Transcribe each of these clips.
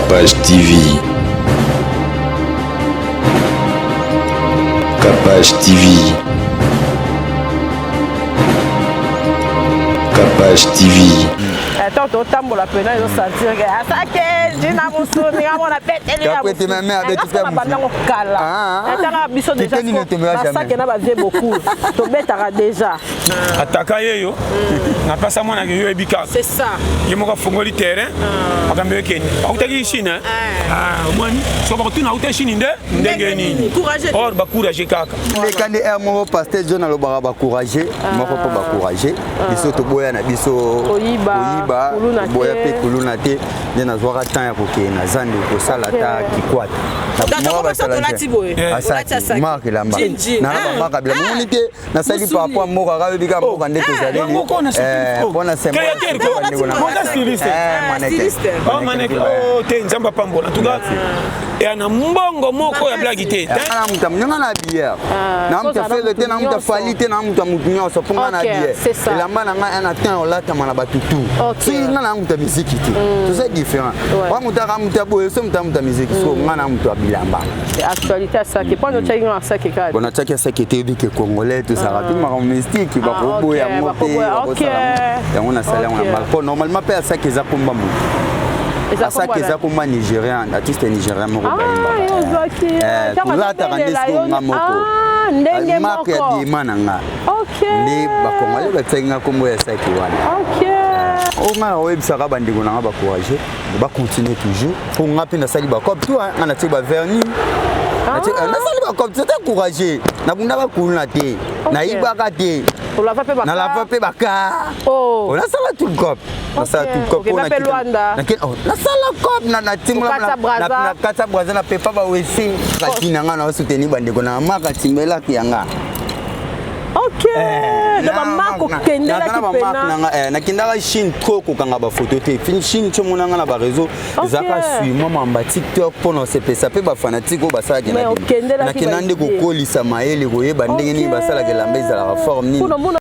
Capage TV. Capage TV. Capage TV. Ntango totambola mpena ezosentir ke asake jina mosuni amona betelibanda kala atanga biso deja basake na bavie beaucoup tobetaka deja ataka ye yo napesa mwana ke yo oyebi kaka ye moko afongoli terrain ah. makambo ekende autaki chine ah. Ah, omoni so bakotuna auta chine nde ndenge nini or bacourage kaka leka nde aire moko paster john alobaka bacourage moko mpo bacourage biso toboya na biso koyiba toboya mpe kuluna te nde nazwaka temps ya kokende na zando kosala ata kikwata mark elamba na bamaka bilamba omoni te nasali par rapport mboka kaka yobi kaka mboka nde tozaleli mpona te nzambe apambola en tout cas ya na mbongo moko ya blagi te nga na biere na moto ya fere te na moto ya fali te na moto ya moto nyonso mpo nga na biere elamba na ngai na temps olatama na bato tu soki nga na moto ya miziki te toza différent wa moto aka moto ya boye so moto ya moto ya miziki so nga na moto ya bilamba actualité asake mpo otyaki nga asake kaka bon natyaki asake te oyebi ke congolais tozalaka mpe ah. makambo mystique ah, bakoboya yango te bakosala yango nasali yango na mal mpo normalement mpe asake eza komba moto asake eza komba nigérian artiste nigérian moko ah, bayembaka tolataka nde sikoyo nga moko marque ya bima na nga nde bacongolais batiaki nga kombo ya saki wana oyo nga nakoyebisaka bandeko na nga bacourage bacontinue toujours mpo nga mpe nasali bacope to nga natie bavernis ah. eh, nasali bacope c'était courageux nabundaka kuluna te nayibaka te nalava mpe baka oh. nasala tout cop nasala tout cop oh, nasala cop na kati ya braza na pepa bawese kati na nga na osoutenir bandeko na maka timbelaki yanga ok eh, donc bamarke okendelaki pena eh, nakendaka chine trop kokanga bafoto te chine ti omona nga na bareseau ezalaka suivement mamba tiktok mpo na osepesa mpe bafanatike oyo basalaka nakenda nde kokolisa mayele koyeba ndenge nini basalaka elamba ezalaka forme nini.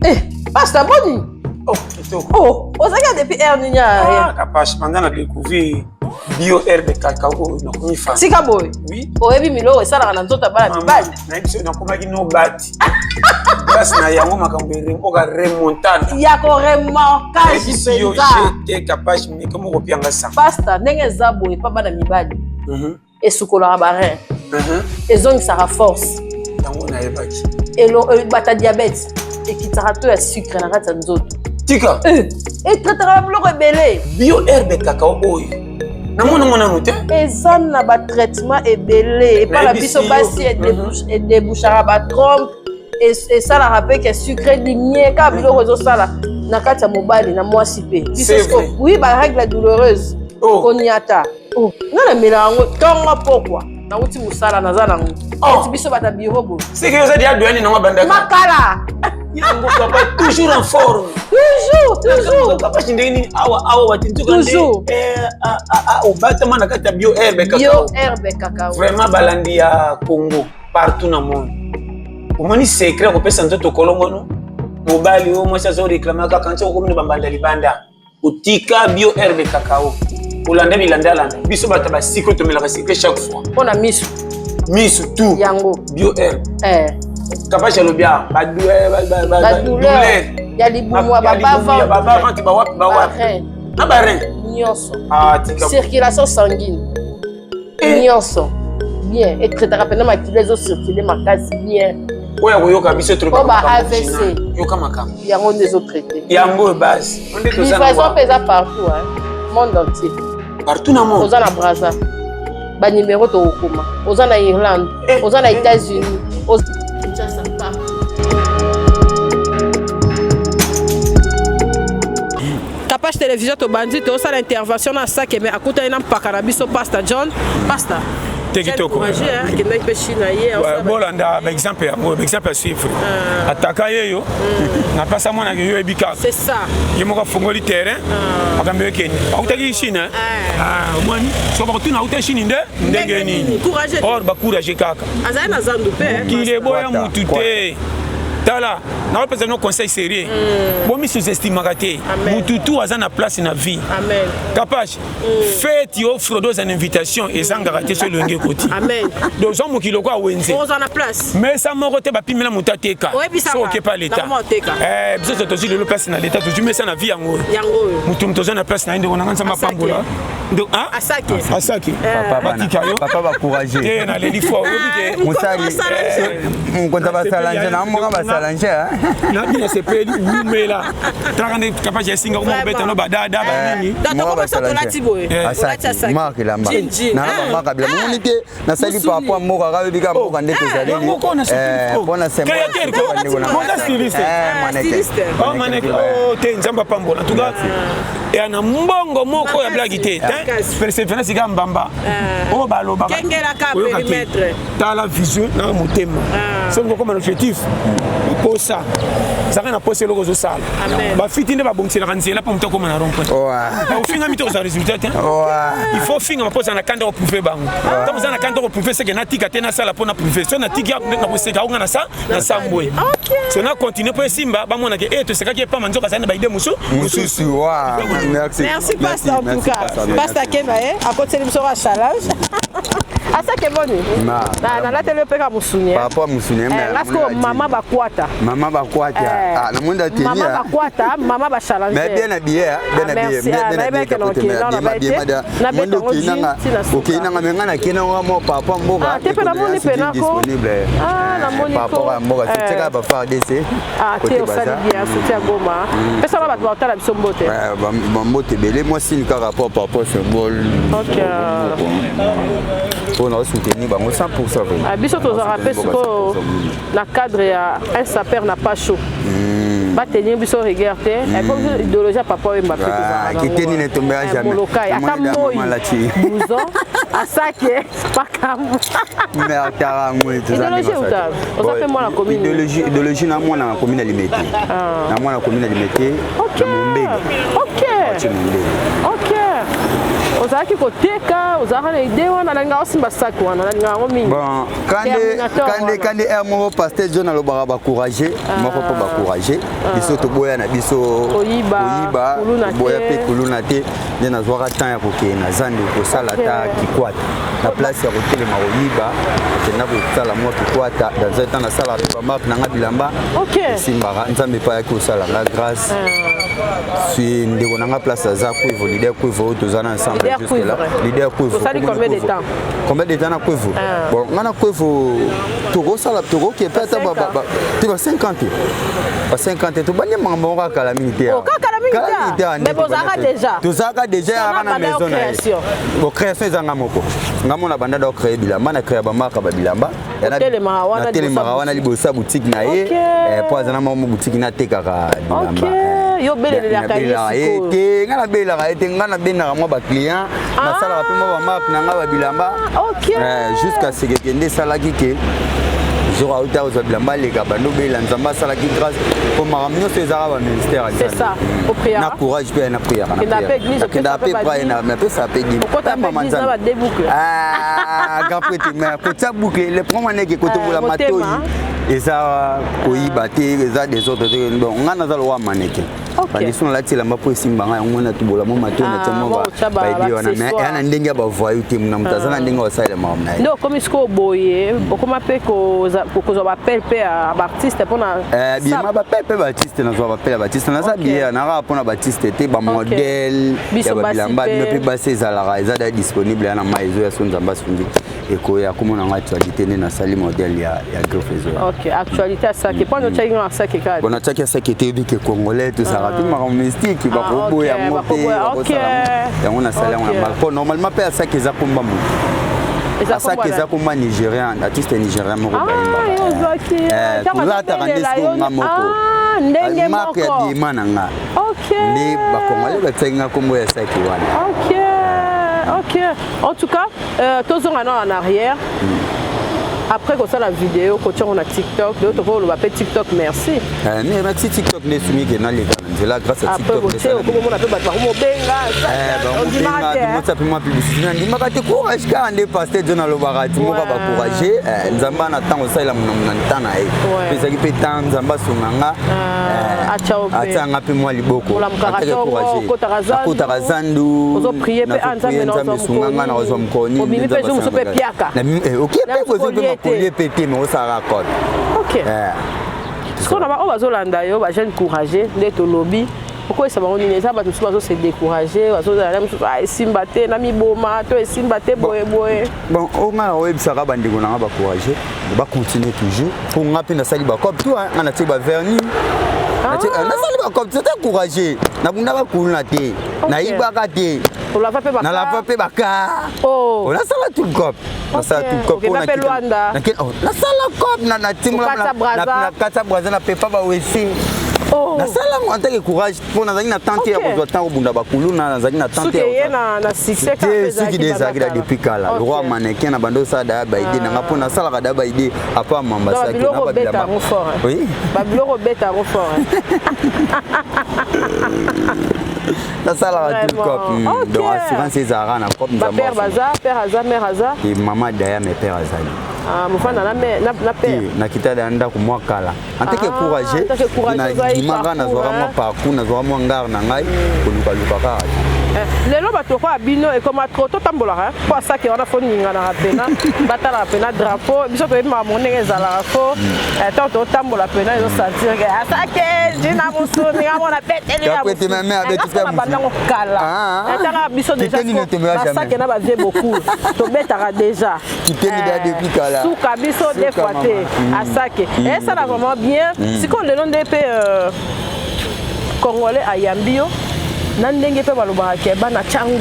Eh, pasta boni oh, kitoko oh, ozalaki depuis heure nini ah, kapash banda na découvrir bio herbe cacao oyo nakomi fan tika boye oui oyebi miloko esalaka na nzoto ya bana mibali nayebi soki nakomaki no bati grâce na yango makambo oka remontana ya koremorkage mpenza te kapash meke moko opianga sa pasta ndenge eza boye mpa bana mibali mhm. esukolaka barin mhm. ezongisaka force yango nayebaki bata diabète ekitaka to ya sucre na kati ya nzoto tika eh, etretaka biloko ebele bio herbe cacao oyo namona ngo nanu te eza na batraitement ebele epai na biso basi mhm. edebouchaka batrompe esalaka mpe ke sucre dimie kaka biloko ezosala na kati ya mobali na mwasi mpe biso oui barègle douloureuse oh. koniata oh. nga namela yango ntongo pokwa nauti mosala naza nango oh. eti biso bata biro boye seke oza deya doyani nango abandaka makala yango papa toujours en forme toujours toujours papa ndenge nini awa awa wati ntuka nde eh, ah, ah, ah, obatama na kati ya bio herbe cacao bio herbe cacao vraiment balandi ya Congo partout na monde omoni secret kopesa nzoto kolongono mobali oyo mwasi azo reklame kaka nti okomi na bambanda libanda otika bio herbe cacao olanda bilandalanda biso bato ba sikre tomelaka sikre chaque fois mpo na misu misu tout yango bio herbe eh. kapashi alobi awa badouleur ya libumu ya babavante bawapi bawapi na barin nyonso ah, circulation sanguine eh. nyonso bien etraitaka mpena makila ezocircule makasi bien oyo akoyoka biso po ba avc yoka makambo yango nde ezotraite yango oyo base livraison mpe eza partout hein? monde entier partout na monde oza na braza banimero tokokoma oza na irlande eh, oza na eh. états-unis Kinshasa partout Kapash Television tobandi tosala intervention na Sake mais akutani na mpaka na biso Pastor John. Pastor, Te kitoko. Akendaki mpe Chine ye. Bolanda baexemple yango, baexemple ya suivre. Ataka ye yo na place amonaka yo yebi kaka. C'est ça. Ye moko afongoli terrain, makambo ekende. Autaki Chine, omoni so bakotuna auta Chine nde ndenge nini. Or bacourage kaka. Azali na zandu mpe. Mokili eboya mutu te. Tala, naopesa no conseil sérieux. Bomi sous-estimaka te. Mutu tu aza na place na vie. Kapage, fête yo Frodo eza na invitation ezangaka te so elongi ekoti. Donc oza mokili lokola wenze. Oza na place. Mesa moko te bapimela moto ateka. Oyebisaka. So okepa leta. Nakoma oteka. Biso so tozwi lelo place na leta, tozwi mesa na vie yango oyo. Yango oyo. Moto moto oza na place na ye, ndeko na nga, Nzambe apambola. Asake. Asake. Papa batika yo. Papa bacourage. Te, naleli fo oyobi ke. Mosali mokonzi basalanje na mboka basalanje. Nabi nasepeli, wumela. Talaka nde kapage esinga kuma kobeta no badada banini. Asaki mark elamba nana bamarka bilamba omoni te nasali par rapport mboka kaka oyebi kaka mboka nde tozaleli mpona. Sembolmaneke te, Nzambe apambola. En tout cas eya na mbongo moko ya blague te. Persévérance kaka mbamba oyo balobaka. Tala vision na motema, soki okoma na objectif, posa ezalaka na posa eloko ozosala. Bafiti nde babongiselaka nzela mpo moto akoma na rond point. Ofingami te, kozwa résultat te. Il faut finga mpo ozala na kanda koprouver bango. Ntango oza na kanda koprouver, seke natika te, nasala mpo na prouver. So natiki na koseka onga na sa na sambwe, so na continue mpo esimba, bamonake e tosekaki epama nzoka azali na baide mosusu. Mosusu. Merci. Merci pasteur. En tout cas pasteur Keba ye akoteli biso ka challenge. Asake boni nalateli yo mpe ka mosuni. Par rapport mosuni. Nga sikoyo mama bakwata. Mama bakwata, namoni ateni. Mama bakwata, mama bachallenge. Mais bien habillé, bien habillé, bien habillé. Capote bien habillé. Okei nanga me nga nakei nanga mo par rapport mboka. Te mpe namoni mpe nako. Namoni par rapport ya mboka sotiaka ba FARDC. Te, osali bien, soutien Goma. Pesaka bato baotala biso mbote. Bambote ebele, mwasi kaka rapport par rapport symbole mpona osoutenir bango 100%. Biso tozalaka mpe sikoyo na cadre ya un sapeur na pas chaud, batenir biso rigueur te po biso idéologie ya Papa Oyemba mpe. Kiteni ne tombera jamais. Molokai ata moi blouson asake makambo. Idéologie uta oza mpe mwana commune? Idéologie na mwana na commune ya Limete, na mwana commune ya Limete, na Mombele. Mombele. Ok, ozalaki koteka, ozalaka na idée wana? Nalinga osimba saki wana, nalinga yango mingi. Bon, kande kande aire moko, pasteur John alobaka bacourage moko mpo bacourage biso toboya na biso. Koyiba, toboya mpe kuluna te. Nde nazwaka temps ya kokende na zando kosala ata kikwata na place ya kotelema koyiba. Akenda kosala mwa kikwata dans un temps, nasalaka mpe bamarke nanga bilamba. Esimbaka, Nzambe epai ayaki kosala nga grâce. Si ndeko nanga place aza Cuivre, leader Cuivre oyo toza na ensemble jusque là, leader Cuivre. Combien de temps? Combien de temps na Cuivre? Bon, nga na Cuivre tokosala, tokoki mpe ata te ba 50 te, ba 50 te. Tobandi makambo moko kala mingi te. Kala mingi te, mais bozalaka déjà. Tozalaka déjà yaka na maison na ye. Bon, création eza nga moko, nga mona banda da créer bilamba, na créer bamarka babilamba. Natelemaka wana liboso ya boutique na ye mpo aza na moko boutique, natekaka bilamba. Yo obelelelaka ye te, nga nabelelaka ye te. Nga nabendaka mwa baclient, nasalaka mpe mwa bamarke na nga babilamba jusqu'à ce que kende esalaki ke jour auta kozwa bilamba aleka bando obelela. Nzambe asalaki grâce mpo makambo nyonso ezalaka baministère na courage mpe na prière. Nakenda mpe praye, napesa mpe dîme mama Nzambe, grand prêtre. Mais kotia boucle, le problème aneke kotombola matoi eza koyiba te, eza désordre te. Donc nga naza lowa maneke bandiso, nalati elamba mpo esimbanga yango wana, tubola mo matoi, natia mo baidi wana. Mais eya na ndenge ya bavoyu te, na moto aza na ndenge basalela makambo na ye. Nde okomi sikoyo boye, okoma mpe kozwa baappel mpe ya baartiste mpona? Bima baappel mpe baartiste, nazwa baappel ya baartiste, naza bien nakaka mpona baartiste te, bamodele ya babilamba bino mpe basi ezalaka eza da disponible ya na mai ezoya. So Nzambe asungi, ekoya komona nga actualité nde nasali modèle ya griffe ezoya. Ok, actualité asake mpo otyaki nga asake kaka. Bon, natiaki asake te. Oyebi ke congolais tozalaka mpe makambo mystique, bakoboya yango te, bakosala yango. Nasali yango na mal po normalement mpe asake eza komba motu, asake eza komba nigérian, artiste nigérian moko bayimba. Tolataka nde sikoyo nga moko ndenge marke ya moko bima na nga. Nde bacongolais batiaki nga kombo ya saki wana. Ok. Ok, en tout cas, tozonga na en arrière. Après kosala video, kotiango na TikTok, lelo tokoloba mpe TikTok merci. Mais merci TikTok nde esumi ke naleka na nzela grâce à Après TikTok. Botie okomomona mpe bato bakomobenga, ondimaka te, hein? Bakomobenga mpe mwa publicité, nandimaka te. Courage kaka nde pasteur John alobaka ti moko bacourage. Nzambe ana ntango osalela monamo na ntan na ye. Mpe ezalaki mpe tan Nzambe asunga nga. Atia yo mpe. Atianga mpe mwa liboko. Olamukaka Atake ntongo, courage. okotaka zandu. Nakotaka zandu. Ozoprier mpe, ah, Nzambe, Nzambe esunga nga, nakozwa mokoni. Obimi mpe jour mosusu mpe piaka. Okie Na mpe kozwi mpe kolie te. makolie mpe te, me osalaka code. Ok, sikoyo na baoyo bazolanda yo, bajeune courageux nde tolobi, okoyesa bango nini? Eza bato mosusu bazose décourage, bazozala mosusu, ah, esimba te na miboma to esimba te boye boye. Bon, oyo ngai nakoyebisaka bandeko na nga bacourage, bacontinue toujours, mpo nga mpe nasali bacope to nga natie bavernis, nasali bacope, c'était courageux, nabundaka kuluna te, nayibaka te. Olava mpe baka. Nalava mpe baka. Oh. Nasala tout cop, nasala tout cop. Okenda mpe Lwanda. Nasala cop, natimola. Okata Brazza. Na kati ya Braza, na pepa bawese. Oh. Nasala yango en tant que courage, mpo nazalaki na tante ya kozwa ntango kobunda bakuluna, nazalaki na tante. Suki eye na succès kaka Te, mpe soki nde ezalaki na banda depuis kala. Ok. Le roi mannequin na bando osala daya baide nanga, mpo nasalaka daya baide apa mamba. Donc, Saki babiloko na obeta babilamba. yango fort, hein. Oui. Babiloko obeta yango fort, hein. Nasalaka tout Vraiment. cop. Donc assurance ezalaka na cop, Nzambe Bapère baza, père aza, mère aza? E mama daya, mes père azali. Ah, mofanda na na père. Te, nakita daya ndako mwa kala en tant que Ah, courageux. en tant que courageux, ozwaki Nabimaka, parcours, nazwaka mwa hein. parcours, nazwaka mwa ngare na ngai kolukaluka kaka. Lelo bato lokola bino ekoma trop, totambolaka mpo asaki wana fo ninganaka pena, batalaka pena drapeau. Biso toyebi makambo ndenge ezalaka, fo ntango totambola pena ezosentir ke asake jina mosuni ngamona beteli. Kapwete meme abeti mpe musu. Bandango kala. Ah, ah. Tanga biso déjà Kiteni ne tombera jamais. basake na bavie beaucoup, tobetaka déjà. Kiteni da depuis kala. Suka biso Suka, des fois te. mama. Asake esala vraiment bien. Sikoyo lelo nde mpe congolais ayambi yo na ndenge mpe balobaka ke bana ntango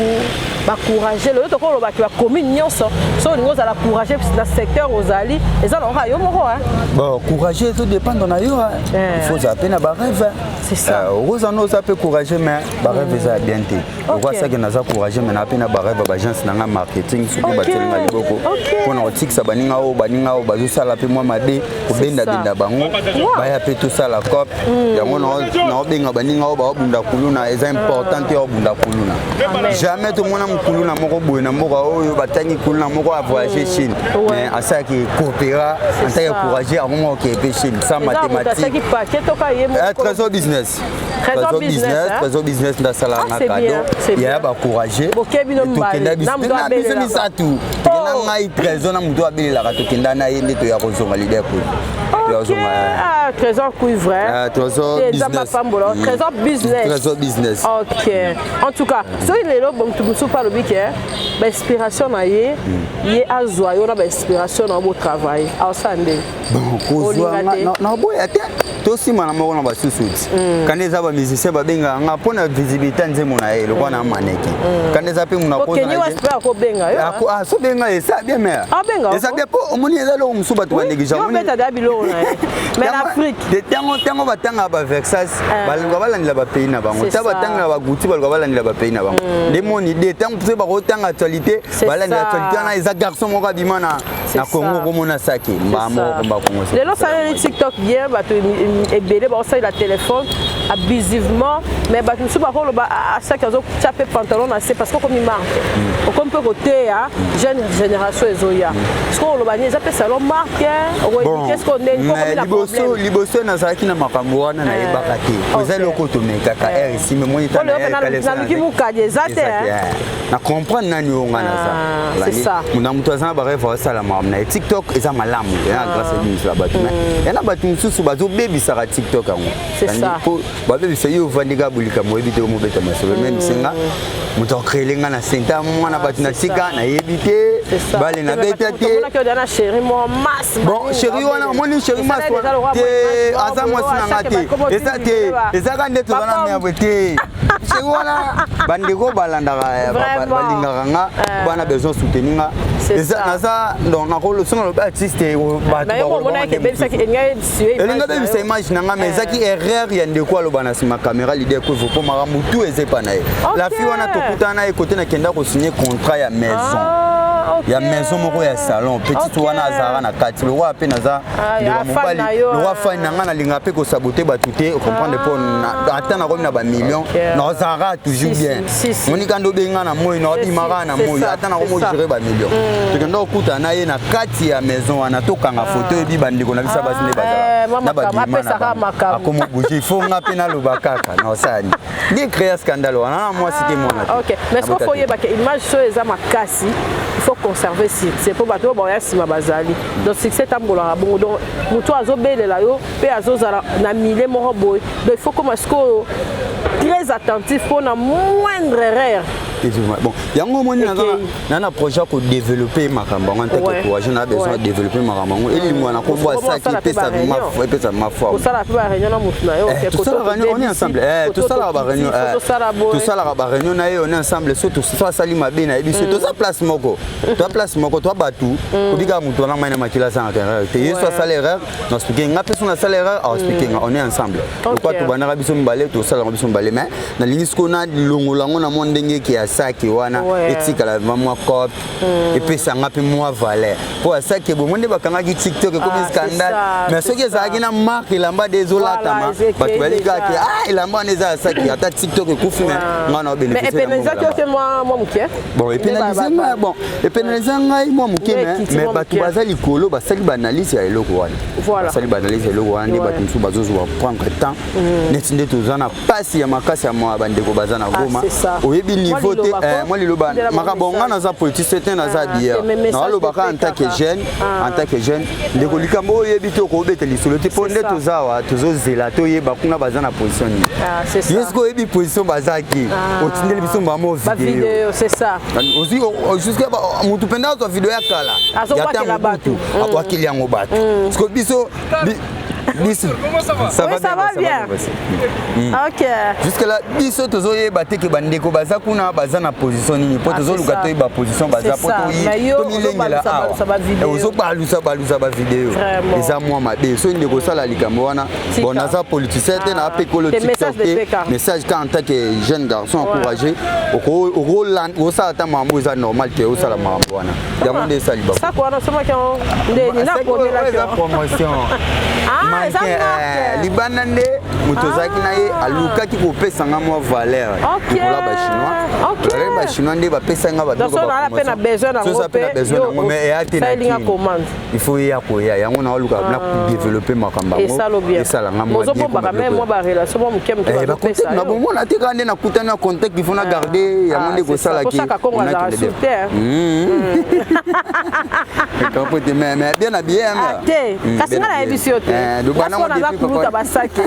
bacourage, lelo tokolobaki bacommune nyonso, so olingi ozala courage na secteur ozali, eza na kaka yo moko, hein. Bon, courageux ezodépendre na yo. Eh. Il faut ozala mpe na barêve. C'est ça. Okozala na oza mpe courageux, mais barêve eza ya bien te. Okwasaki naza courageux, mais na mpe na barêve, baagence na nga marketing, soki batelinga liboko mpona kotikisa baninga oyo, baninga oyo bazosala mpe mwa mabe, kobendabenda bango, baya mpe tosala cop yango. Naobenga baninga oyo baobunda kuluna, eza important te obunda kuluna. Amen. Jamais tomona mokuluna moko boye na mboka oyo batangi kuluna moko avoyage Chine, mais asalaki coopéra en tant que courageux, akoma okeye mpe Chine sans Eza moto mathématique. asaki paquet toka ye moko. Trésor Business. Trésor Business, hein? Trésor Business nde asalaka Ah, nga c'est bien, cadeau. c'est bien. Yaya bacourage. Boke bino mibale, na moto Biso abelelaka. misato tokenda, ngai, Trésor na moto abelelaka, tokenda na ye nde toya kozonga leader kuli toya kozonga. Ah, Trésor Cuivre. Ah, Trésor Eh, Nzambe Business. apambola. Trésor Business. Trésor Business. Ok, en tout cas, soki lelo motu mosusu mpe alobi ke bainspiration na ye, ye azwa yo na bainspiration na yo, botravaille, aosala ndenge? Bon, kozwa Olinga te. naboya te, tosima na moko na basusu ti kandi eza bamusicien babengaka nga mpo na visibilité ya nzembo na ye lokwa na maneke kandi eza mpe muna. Okeni West mpe akobenga yo, hein? Asobenga, esa bien mare. Abenga Eza yo? bien, mpo omoni eza eloko mosusu bato banéglige. Yo obeta da biloko na ye, mais na Afrique. Ntango batangaka baVersace, baluka balandela bapays na bango. C'est Ta ça. batangaka baGucci, baluka balandela bapays na bango. Nde moni de ntango soki bakotanga actualité, C'est balandela ça. actualité wana, eza garçon moko abima na C'est na Congo, ça. komona saki mbaa moko komba Congo. Lelo osaleli TikTok bien, bato ebele baosalela téléphone abusivement, mais bato mosusu bakoloba asaki azotia mpe pantalon na se parce que okomi marque, okomi mpe koteya jeune génération ezoya. Soki oloba nini, eza mpe salon marque okoéduquer siko ndeni mpo okomi na Liboso problème? Liboso nazalaki na makambo wana, nayebaka te. Eza eloko tomekaka ere esimbe moni. Po lelo mpe naluki mokadi eza te, hein? Na comprendre nani oyo nga Ah, c'est ça. naza na moto aza na barêve, asala makambo na ye. TikTok eza malamu, eza na grâce ebimisela bato, mais ya na bato mosusu bazobebisaka TikTok yango. C'est ça. Po babebisa yo, ovandi kaka bolika, moyebi te, omobeta masolo, même senga moto acréele nga na senta mwana bato na tika nayebi te, bale nabeta te. Tomonaki oyo na chéri mo mas. Bon, chéri wana, omoni chéri mas te, aza mwasi na nga te, eza te, ezaka nde toza na merve te. Chéri wana, bandeko balandaka, Vraiment. balingaka nga, bana besoin soutenir nga. Naza donc nakoloso nalobi artiste, bato elinga bebisa image na nga, mais ezaki erreur ya ndeko aloba na nsima caméra, leader Kwevo, mpo makambo tu eza epa na ye. La fille wana, tokutana na ye kote nakenda kosigner contrat ya maison, ya maison moko ya salon petite wana. Azalaka na kati lokwa mpe naza ndeko mobali, lokwa fani na ngai, nalingaka mpe kosaboter bato te, comprendre, mpo ata nakomi na bamillion, nazalaka toujours bien. Monika nde obenga na moi, naobimaka na moi, ata nakomi ogérer bamillion. Tokenda kokutana na ye na kati ya maison wana, tokanga foto. Oyebi bandeko na biso basi nde bazala na babima, akoma bouge, il faut nga mpe naloba kaka naosala nde créa scandale wana na mwasi te, mwana. Te. Mais ce qu'il faut oyebaka, image so eza makasi, il faut conserver succès, mpo bato oyo baoya nsima bazali. Donc succès etambolaka bongo. Donc moto azobelela yo mpe azozala na milieu moko boye, donc il faut koma sikoyo très attentif mpona moindre erreur. Bon, yango omoni na projet ya kodévelopper makambo yango. En tant que courageux, na besoin ya développer makambo yango, elingwa na kombo asaki, epesa ma forme. Tosala mpe baréunion na motu na yo? Tosalaka, on est ensemble, tosalaka baréunion, tosalaka baréunion na ye, on est ensemble. So so asali mabe, nayebi so toza place moko, toza place moko, toa bato kobikaka motu wana mai na makila asalaka erreur te. Ye so asala erreur, na expliquer nga mpe, so nasala erreur, aexpliquer nga, on est ensemble. Lokwa tobandaka biso mibale, tosalaka biso mibale, mais nalingi sikoyo nalongola yango na mwa ndenge eke asaki wana etikala mwa cope, epesanga mpe mwa valeur, mpo asaki bomo nde bakangaki TikTok, ekomi scandale. Mais soki ezalaki na marque elamba de ezolatama, bato bali kaka ah, elamba wana eza asaki, ata TikTok ekufi, mais nga na obénéficie. Bon, epénaliser ngai, bon, epénaliser ngai mwa moke, mais bato baza likolo basali baanalyse ya eloko wana, basali baanalyse ya eloko wana nde bato mosusu bazozwa prendre temps. Neti nde toza na pasi ya makasi ya mwa bandeko baza na Goma, oyebi niveau te. Mwa liloba, makambo nga naza politicien te, naza bière, nalobaka en tant que jeune, en tant que jeune ndeko, likambo oyo oyebi te, okobeta lisolo te, mpo nde toza awa, tozozela toyeba kuna baza na position nini. Ye soki oyebi position bazaki, otindeli biso mbamo video, jusqu'à motu mpenza azwa video ya kala ya ta mobutu, abwakeli yango bato. Parce que biso biso ça va, ça va bien. Ok. Jusque là biso tozoyeba te ke bandeko baza kuna, baza na position nini, mpo tozoluka toyeba position baza, mpo tomilengela awa. Ozobalusa balusa bavideo, eza mwa mabe. Soki ndeko osala likambo wana, bon, naza politicien te, na apekolo TikTok te, message ka en tant que jeune garçon encouragé, okosala ata makambo eza normal te, osala makambo wana, yango nde esali. Eza promotion libanda nde moto ozalaki na ye alukaki kopesanga mwa valeur likola bachinois. Bachinois nde bapesanga babilokosoza mpe na besoin nango, mais eya te na, il faut eya koya. Yango na oluka na kodévelopper makambo yango, esalanga mwa na bomona te kaka nde nakutani na contact, il faut na garder yango nde kosalaki te, mais bien habillé. Te, kasi nga nayebisi yo te, naza kuluta basaki.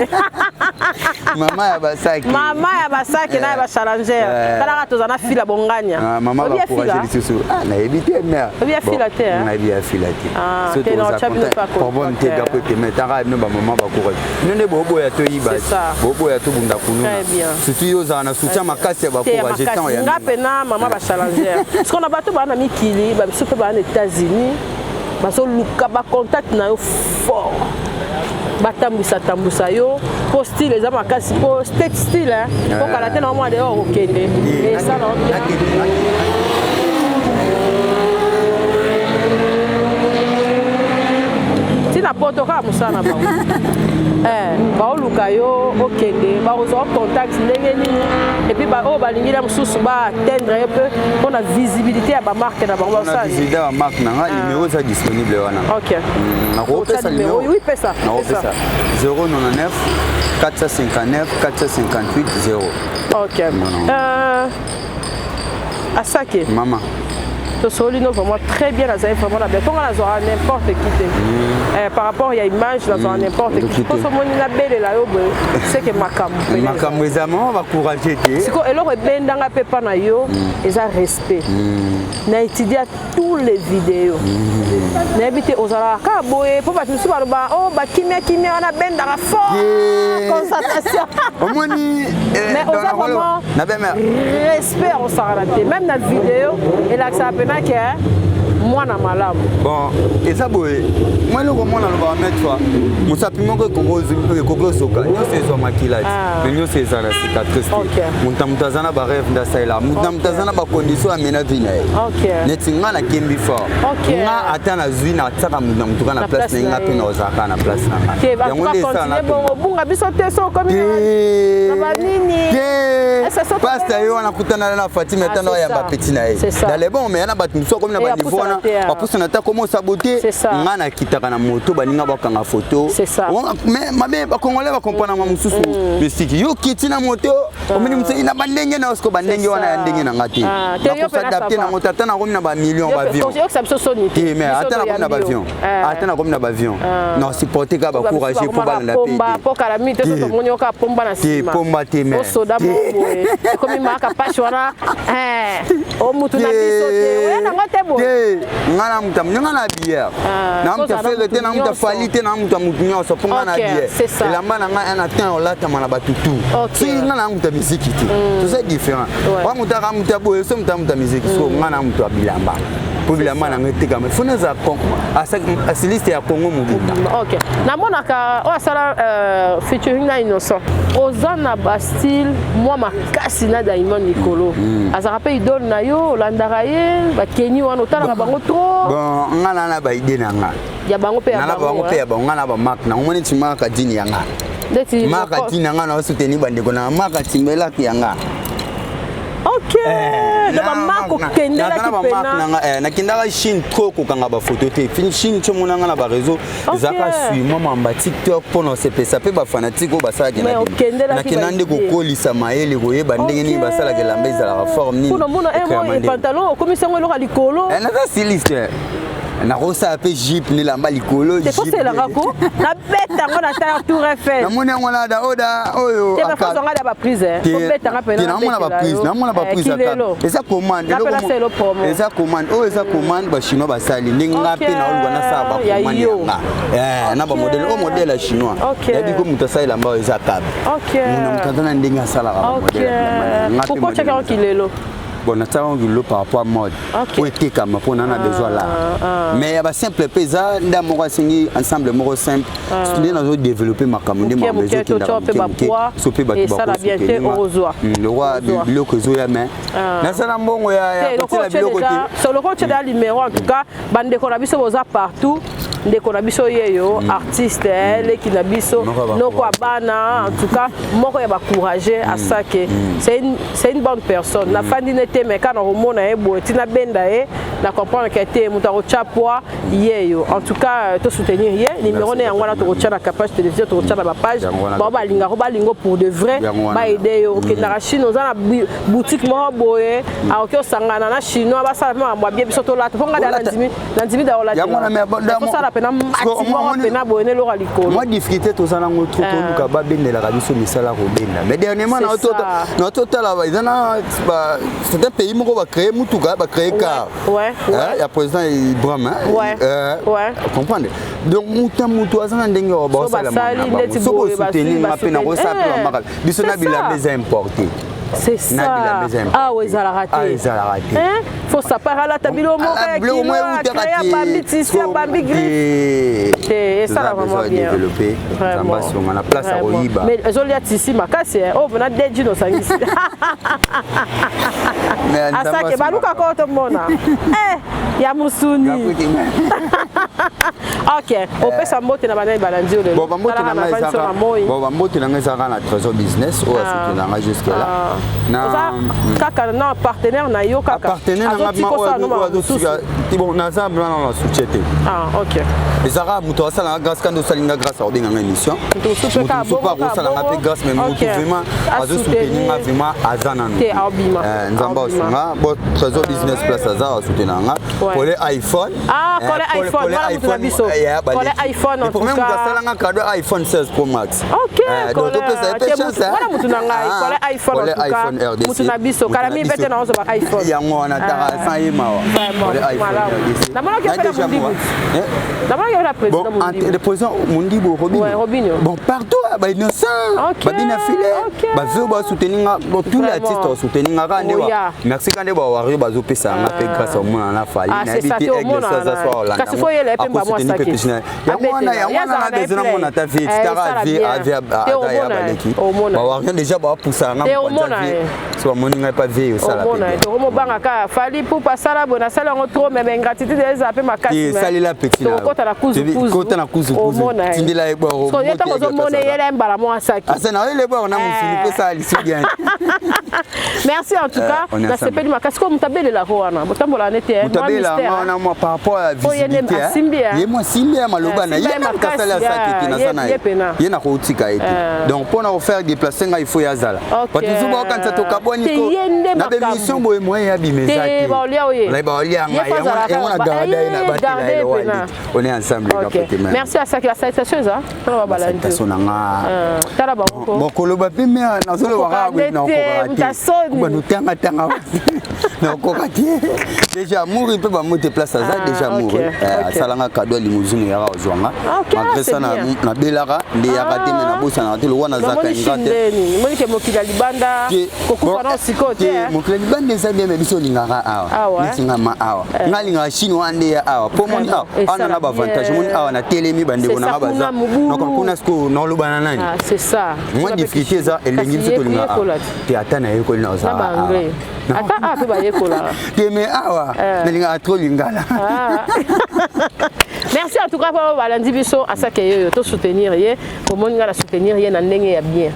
Mama ya basaki. Mama ya basaki na ya bachallenger, talaka toza na fila bonganya. Mama bacourage lisusu, nayebi te mare. Oyebi ya fila te? Nayebi ya fila te, problème te, gapo te, mais taka bino bamama bacourage, bino nde boboya toyiba, boboya tobunda kuluna, surtout yo ozala na soutien makasi ya bacourage. Temps ya nga mpena mama bachallenger, parce na bato baa na mikili, babiso mpe baa na États-Unis, bazoluka bacontact na yo fort, batambwisa tambwisa yo, mpo style eza makasi, mpo state style mpo kala te na mwa dehors okende esala bien. Ntina poto kaka mosala na bango, baoluka yo okende, bakozwa contact ndenge nini, et puis oyo balingi na mosusu baatteindre ye mpe mpona visibilité ya bamarque na bango. Visibilité ya bamarque na nga, numéro eza disponible wana. Ok. Nakopesa numéro? Oui, pesa. Nakopesa 099 459 458 0. Ok. Asake. Mama. Tosoli no vraiment très bien, nazali vraiment na bien, mponga nazwaka n'importe qui te. Par rapport ya image, nazwaka n'importe qui, mpo somoni nabelela yo boye, seke makambo. Makambo eza, mama bacourage te. Siko eloko ebendanga mpe mpa na yo eza respect. Na étudia tous les vidéos, nayebi te ozalaka kaka boye, mpo bato mosusu baloba o bakimia kimia wana bendaka fort concentration. Omoni. Mais oza vraiment respect, osakana te, même na vidéo elakisaka mpena ke Mwana malamu. Bon, eza boye, mwa eloko mwana alobaka maître fois mosapi moko ekoki ozoka nyonso ezwa makila ti, mais nyonso eza na cicatrice te. Moto na moto aza na barêve nde asalelaka, moto na moto aza na bacondition amena vie na ye. Neti nga nakembi fort, nga ata nazwi, natiaka moto na moto kaka na place na ye, nga mpe nazalaka na place na nga. Yango nde esala bongo biso te so okomi na banini. Pasteur ye wana kutana na Fatima, ata na oyamba petit na ye dans les bons, mais yana bato mosusu akomi na baniveau wana, bapusana ata komo osabote. Nga nakitaka na moto, baninga bakanga photo, mais mabe bakongolais bakompananga mosusu mystique. Yo kiti na moto, omoni mosusu na bandenge na yo, siko bandenge wana ya ndenge na nga te, nakosadapte nango te. Ata nakomi na bamillion bavion te, mais ata nakomi na bavion, ata nakomi na bavion, na supporte kaka bacourage mpo balanda. Pe pomba te, mais osoda boye ekomi maka pasi wana o mutu na biso te, oya nango te boye. Nga na mutu, nga na bière na mutu afele te, na mutu afali te, na mutu ya mutu nyonso, mpo nga na bière elamba na ngai na tin olatama na bato tu. Soki nga na mutu ya miziki te, toza différent. Wa mutu aka mutu ya boye, so mutu ya mutu ya miziki, so nga na mutu ya bilamba, mpo bilamba na ngai etekama, fo naza styliste ya Congo mobimba. Ok, namonaka oyo asala featuring na Innocent, oza na bastyle mwa makasi na Diamond likolo. Azalaka mpe idole na yo, olandaka ye, bakeni wana otalaka bango trop? Bon, nga na baide na nga. Ya bango mpe ya bango mpe ya bango. Nga na bamarque nango, moni ti marque dini ya nga, marque dini ya nga, na osoutenir bandeko na marque timbelaki ya nga. Ok, donc bamarque okendelaki pena? Nakendaka Chine trop kokanga bafoto te. Chine ti omonanga na baréseau, ezalaka suivement mamba TikTok mpona osepesa mpe bafanatike oyo basalaki. Nakenda nde kokolisa mayele, koyeba ndenge nini basalaka elamba ezalaka forme nini. Pantalon okomisi yango eloko likolo. Naza styliste, nakosala mpe jupe nelamba likolo. Toselaka ko nabeta yango na ta Tour Eiffel. Namoni yango na da oda oyo. Ozonga baprise, obetanga. Namona baprise, namona baprise. Eza commande, eza commande oyo, eza commande bachinois basali. Ndenge nga mpe naoluka nasala bacommande yanga na bamodele oyo, modèle ya chinois. Nayebi ko moto asala elamba oyo eza câble, mona moto aza na ndenge asalaka. Bamodele. Bon, nasalaka kilo par rapport à mode oyo etekama, mpo na besoin la, mais ya basimple mpe eza nda moko asengi ensemble moko simple. Nde nazodéveloppe makambo, nde makambo ezokendaka moke moke, so mpe bato bakosoutenir lokwa biloko ezoya, mais nasala mbongo ya kotiela biloko te. Loko otie numéro, en tout cas bandeko na biso boza partout, ndeko na biso yeyo, artiste leki na biso, noko ya bana, en tout cas moko ya bacourage. Asake, c'est une bonne personne. Nafandi ne te, mais kana komona ye boye, ntina benda ye na comprendre ke te moto akotya poids yeyo. En tout cas tosoutenir ye, numéro ne yango wana tokotya na page télévision, tokotya na bapage bao balingako, balingo pour de vrai, baaider yo. Okendaka Chine, oza na boutique moko boye, akoki osangana na chinois, basala mpe makambo abie, biso tolata, mpo ngai nandimi da olatosala pena mati moko pena boye neloko likolo. Mwa difficulté toza nango trop, toluka babendelaka biso misala kobenda, mais dernièrement na totala eza na certains pays moko bacréé mutuka, bacréé car ya président Ibrahim, comprendre. Donc mutu mutu aza na ndenge oyo baosala, soki osoutenir nga mpe nakosala mpe bamaka biso na bilamba eza importé. C'est ça, awa ezalaka te. Ezalaka te. Faut sapar alata biloko moko ya kilo, acréa, bambi tissu, bambi griffe te, esala vraiment bien. Développé, Nzambe asonga na place ya koyiba. Mais ezolia tissu makasi oyo mpena deji nosangisi. Asake balukaka oyo tomona ya mosuni. Ok, opesa mbote na banani balandi oyo lelo? Bambote na ngai ezalaka na Trésor Business oyo asoutenanga jusque là. Na kaka na partenaire na yo kaka? Partenaire na ngai, bon, naza bana na soutien te. Ah ok. Ezalaka moto asalanga grâce, kandi osalinga grâce, akobenganga émission, moto mosusu mpe akosalanga mpe grâce, mais moto vraiment azosoutenir nga vraiment aza nanu. Nzambe asunga. Bon, Trésor Business, place aza, asoutenanga Pole iPhone. Pole iPhone. ya baleki iPhone en tout cas asalanga cadeau iPhone 16 Pro Max. OK, donc topesa ye mpe chance. Wana mutu na ngai Kole iPhone en tout cas, mutu na biso kala mi bete na ozo ba iPhone. Yango wana taka sans ye mawa. Kole iPhone RDC. Namonaki mpe na Mundibu. Namonaki mpe na président Mundibu. Le président Mundibu Robinho. Ouais, Robinho. Bon, partout ba innocent, ba bina filet, ba veut ba soutenir nga, bon tous les artistes ba soutenir nga ka nde wa. Merci ka nde ba wario bazo pesa nga pe grâce au mona na fali na bi te aigle ça ça soir Hollande. Kasi faut yela pe mba mwa saki. Yango wana yango wana na besoin na mona ta vie, tara vie a vie a ya baleki. Ba wario déjà ba poussa nga mona vie. So moni nga pa vie osala pe. Omona to mo banga ka fali pupa sala bona sala ngo trop mais ingratitude eza pe makasi. Salela petit na. Kota na kuzu kuzu. Kota na kuzu kuzu. Tindela ye boro. So yeta ko mona yela mbala mo asaki. Asa na yele boro na musuni pesa lisu bien. Merci en tout cas. Na sepeli makasi ko mutabelela ko wana. Botambola nete moi mystère. Wana moi par rapport à visibilité. Ye moi simbi ya maloba na ye na kasala asaki te na sana ye. Ye na ko tika ete. Donc pour na faire déplacer nga il faut yazala. Parce que zuba kanisa to kabwani ko. Na be mission boye moyen ya bimeza te. Ba ba olia nga yango na garder na batela ye wali. On est ensemble okay. Merci à Saki la salutation ça. Tala ba balandi. Salutation na nga. Tala ba ko. Bon koloba pe me nazolo waka ko na ko ka te. Ba no tanga tanga. Na ko ka te. Déjà mouri pe ba monte place ça déjà mouri. Salanga cadeau limousine ya ka ozwanga. Malgré ça na na belaka nde ya ka te me na bosa na te lo wana zaka ngate. Moni ke mokili ya libanda kokufa na siko te. Mokili ya libanda eza bien mais biso lingaka awa. Neti nga ma awa. Nga lingaka chinois nde ya awa. Po moni awa ana na ba avantage moni awa na telemi bandeko na nga baza. Donc kuna siko na loba na nani. Ah c'est ça. Moi difficulté eza elengi biso tolinga awa. Te ata na yekoli na ozala awa. Ata awa pe bayekola. Te mais awa nalingaka trop lingala. Merci en tout cas pour balandi biso asake yoyo to soutenir ye omoni nga na soutenir ye na ndenge ya bien.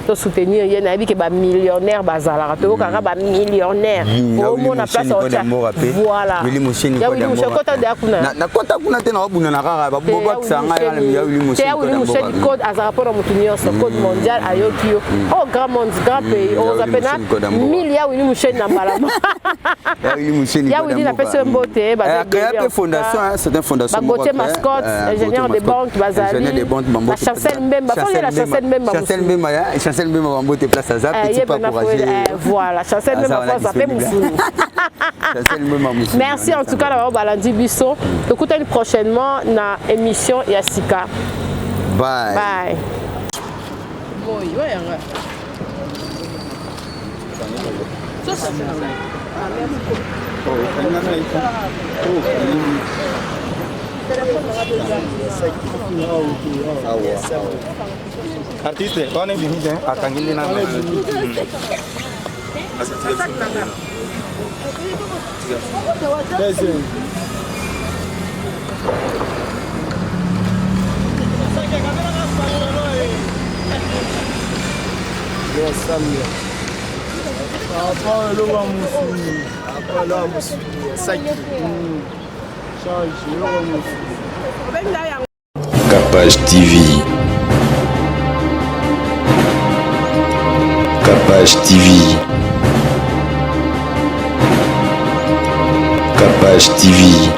To soutenir ye nayebi ke ba millionnaire bazalaka toyokaka ba millionnaire omona place otya voilà Willy Musheni ya Willy Musheni kota deya kuna na kota kuna te na obuna na kaka babobakisa ngai ya Willy Musheni ya Willy Musheni code azalaka mpona motu nyonso code mondial ayoki yo oh grand monde grand pays oza pena mille ya Willy Musheni na mbala ya Willy Musheni ya Willy napesi yo mbote bazakrea mpe fondation certaine fondation Gauthier Mascotte ingénieur de banque bazali ba Chancel Mbemba faut la Chancel Mbemba Chancel Mbemba Chancel Mbemba bambote place aza petit pas courageux. Voilà, Chancel Mbemba faut ça fait musuni. Chancel Mbemba musuni. Merci en tout cas d'avoir balandi biso. Tokutani prochainement na émission ya sika. Bye. Bye. Boy, ouais. Artiste, on est venu à Kangili na. Capage TV. Capage TV. Capage TV.